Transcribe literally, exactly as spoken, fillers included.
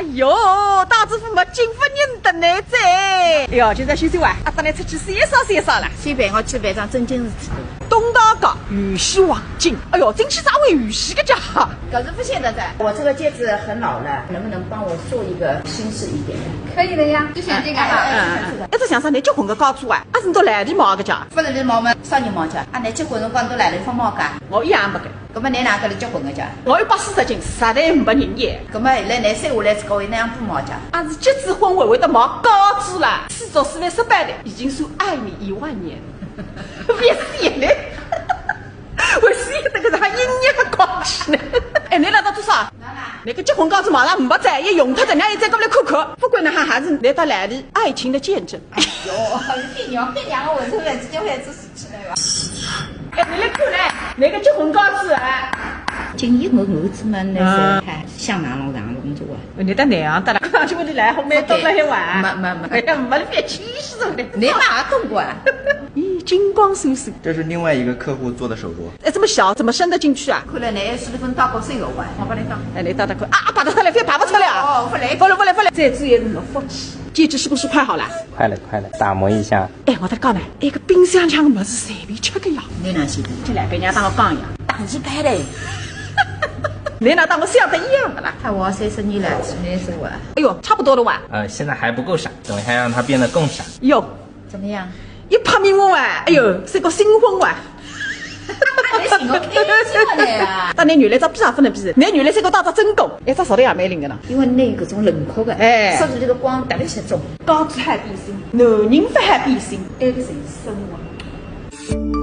哟，大姐夫嘛，真勿认得呢噻。哎哟，今朝休息哇，阿搭倷出去散散散散啦。随便我去办桩正经事体。东大街游戏环境，哎哟，进去啥会游戏个家？搿是勿晓得噻。我这个戒指很老了，能不能帮我做一个新式一点的？可以的呀，就选这个哈。哎，哎，哎，哎，一直想啥，倷结婚个戒指啊，阿是到哪里买个家？勿是你买嘛，啥人买家？啊，倷结婚辰光到哪里发买家？我一样勿个。 葛末倷哪能介结婚个家？我一百四十斤，实在没人要。葛末后来倷生下来之后，哪能勿买家？阿是结仔婚还会得买戒指啦？四十四岁失败的，已经算爱你一万年。别死眼泪，我死得个啥，一年还过去呢。哎，倷辣搭做啥？哪能？倷个结婚戒指马上没再，也用脱，等下一再过来看看。不管哪哈，还是倷搭兰丽爱情的见证。哎哟，别娘，别娘，我这个直接会自己 哎，倷来看唻，倷个结婚戒指啊。今年我儿子们那是啊。还想哪能哪能做啊？倷搭哪样搭啦？看上去屋里来好蛮多了一碗。没，没，没。哎呀，没得别气死我的。倷哪懂个啊？咦，金光闪闪。这是另外一个客户做的手镯。哎，这么小，怎么伸得进去啊？看来倷还是分大哥手镯吧，我帮倷打。哎，倷打打看。啊，拔得出来，非拔不出来啊。哦，勿来。勿来，勿来，勿来。这只也是没福气。戒指是不是快好了？快了，快了，打磨一下。 哎，我搭倷讲呢，埃个冰箱里向个物事随便吃个呀。倷哪晓得？搿两个人搭我讲呀，打鸡排嘞。倷哪搭我想得一样的啦？他活三十年了，几年是我。哎哟，差不多了哇。呃，现在还不够傻，等一下让他变得更傻。哟，怎么样？一拍迷糊哇，哎哟，是个新婚哇。 还寻我开心的呀。但倷原来只比啥勿能比，倷原来是个打只真功，哎，只手头也蛮灵个呢。因为倷搿种轮廓个，哎。说出这个光特别集中。戒指好变心，男人勿好变心，埃个人生活。